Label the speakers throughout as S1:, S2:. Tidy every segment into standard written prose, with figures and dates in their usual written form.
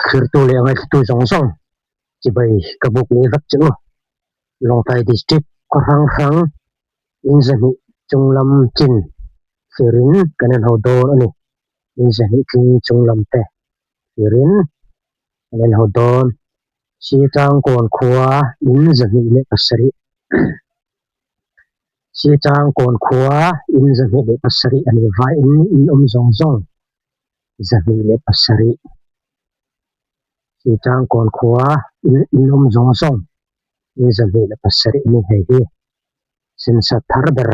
S1: Thirtu leh ngaihtu zawng zawng chibai ka buk leh vek che u. Lawngtlai District khaw hrang hrang in zahnih chung lam chin thlirin kan en ho dawn a ni. In zahnih tling chung lam te thlirin kan en ho dawn. Sitangkawn khua in 207. Sitangkawn khua in 207 a ni vaiin in awm zawng zawng. 207 Sitangkawn khua in awm zawng zawng in 207 a ni hei hi sensa thar ber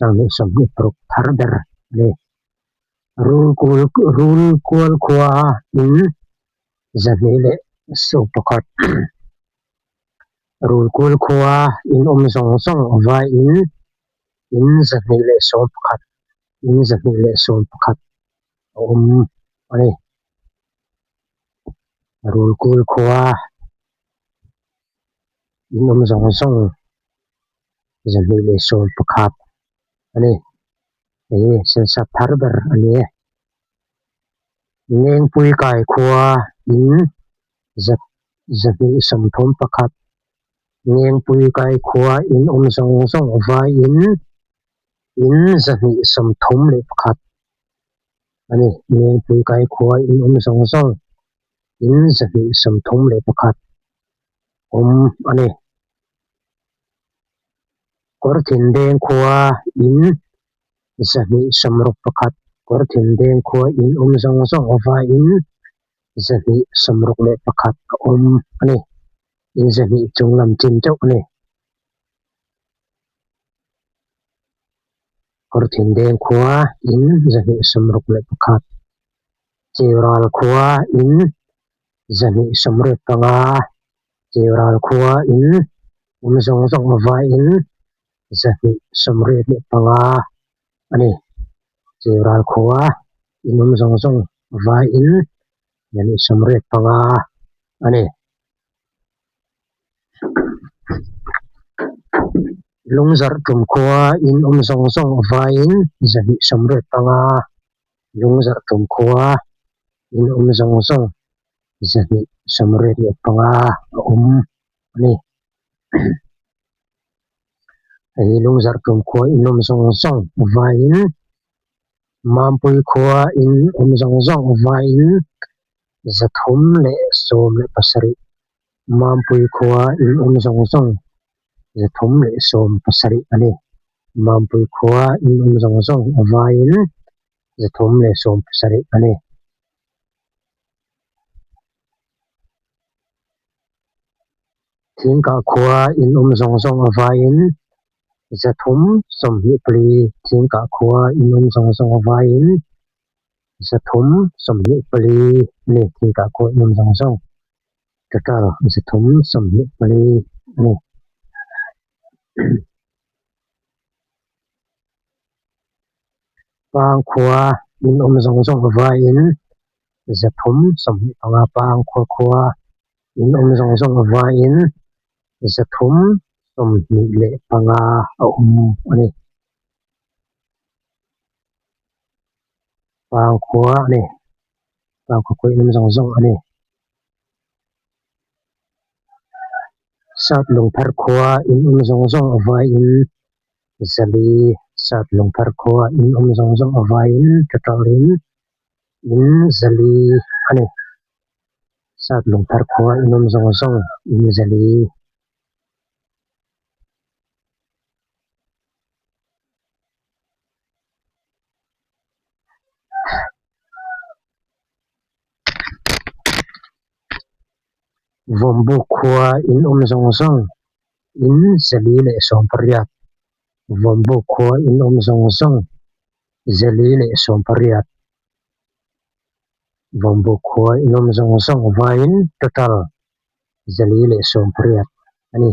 S1: 2026 thar ber a ni. Rulkul Rulkual khua in 211 Rulkul khua in awm zawng zawng vaiin in 211 in 211 a awm a ni. Rulkul khua in awm zawng zawng 211 a ni. Hei hi sensa thar ber a ni e. Lengpui kai khua in za 231 Lengpui kai khua in awm zawng zawng vaiin in 231 a ni. Lengpui kai khua in awm zawng zawng in 231 awm a ni. Kawrthindeng khua in 261 Kawrthindeng khua in awm zawng zawng vaiin 261 a awm a ni. In 200 chung lam chin teuh a ni. Kawrthindeng khua in 261 Cheural khua in 285 Cheural khua in awm zawng zawng vaiin 285 a ni. Cheural khua in awm zawng zawng vaiin 285 a ni. Lungzarh tum khua in awm zawng zawng vaiin 285 Lungzarh tum khua in awm zawng zawng 285 a awm a ni. Hei hi Lungzarh tum khua in awm zawng zawng vaiin Mampui khua in awm zawng zawng vaiin 317 Mampui khua in awm zawng zawng 317 a ni. Mampui khua in awm zawng zawng vaiin 317 a ni. Thingkah khua in awm zawng zawng vaiin 324 Thingkah khua in awm zawng zawng vaiin 324 a ni. Thingkah khua in awm zawng zawng total 324 a ni. Pang khua in awm zawng zawng vaiin 325 Pang khua khua in awm zawng zawng vaiin 325 a awm a ni. Pang khua a ni. Pang khua khua in awm zawng zawng a ni. Sap lungphar khua in awm zawng zawng vaiin 400 Sap lungphar khua in awm zawng zawng vaiin total-in in 400 a ni. Sap lungphar khua in awm zawng zawng in 400. Vawmbuk khua in awm zawng zawng in 418 Vawmbuk khua in awm zawng zawng 418 Vawmbuk khua in awm zawng zawng vaiin total 418 a ni.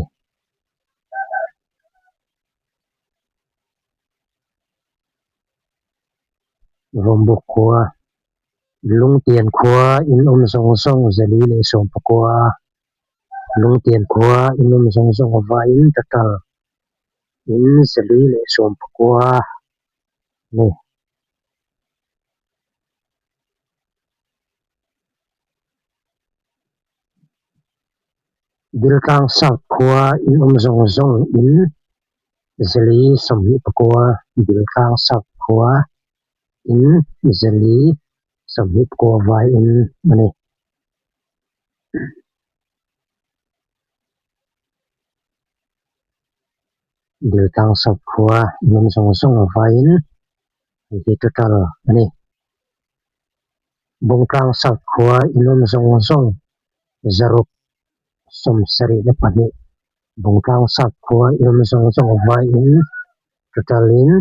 S1: Vawmbuk khua Lungtian khua in awm zawng zawng 419 Lungtian khua in awm zawng zawng vaiin total in 419 a ni. Diltlang South khua in awm zawng zawng in zali 24, Diltlang South khua in zali 24 vai in a ni. Diltlang South khua in awm zawng zawng vai in hei hi total a ni. Bungtlang South khua in awm zawng zawng 672, Bungtlang South khua in awm zawng zawng vai in total in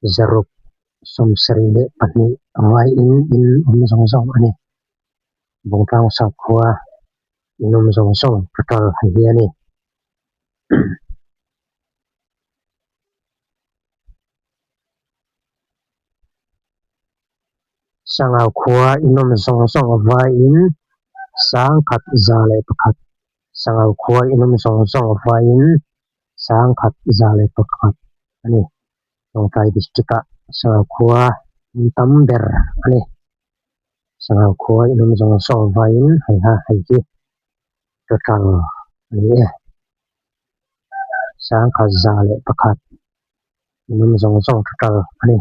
S1: 672 vai in in awm zawng zawng a ni. Bungtlang South khua in awm zawng zawng total hei hi a ni. Sangau khua inawm zawng zawng vaiin 1101, Sangau khua inawm zawng zawng vaiin 1101 a ni. Lawngtlai District ah Sangau khua awm tam ber a ni. Sangau khua inawm zawng zawng vaiin hei ha hei hi total a ni e. 1101 inawm zawng zawng total a ni.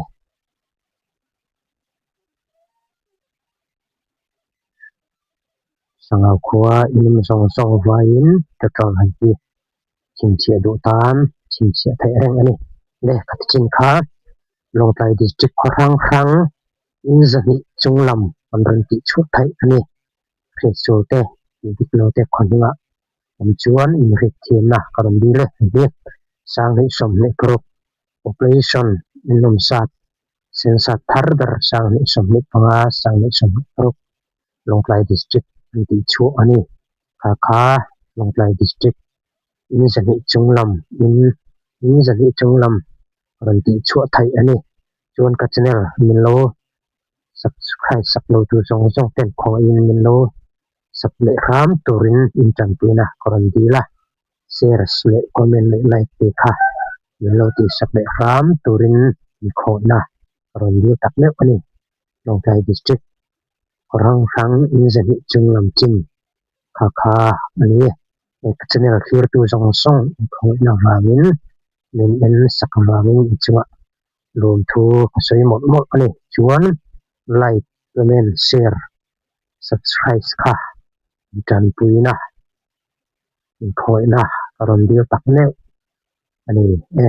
S1: Sangau khua inawm zawng zawng vaiin petrol han hi chhinchhiah duh tan chhinchhiah theih reng a ni. Le ka ti chin kha Lawngtlai District khaw hrang hrang in 200 chung lam an rawn tih chhuah theih a ni. Hriatsual te tih dik lo te khaw hnungah awm chuan inhrit thiamna ka rawn dil e hei hi 2026 Population inawm zat Sensat thar ber 2025, 2026 Lawngtlai District an tih chhuah a ni. Kha kha Lawngtlai District in 200 chung lam in in 200 chung lam rawn tih chhuah theih a ni. Chuan ka channel min lo subscribe sak lo tu zawng zawng ten khawngaihin min lo sub leh hram turin in tanpuina ka rawn dil a. Share leh comment leh like te kha min lo tihsak leh hram turin in khawhna ka rawn dil tak meuh a ni. Lawngtlai District khaw hrang hrang in 200 chung lam chin kha kha a ni. He ka channel thlirtu zawng zawng in khawihna vangin min en sak vangin in chungah lawmthu ka sawi mawlh mawlh a ni. Chuan like, comment, share, subscribe kha in tanpuina. Inkhawihna ka rawn dil tak meuh a ni e.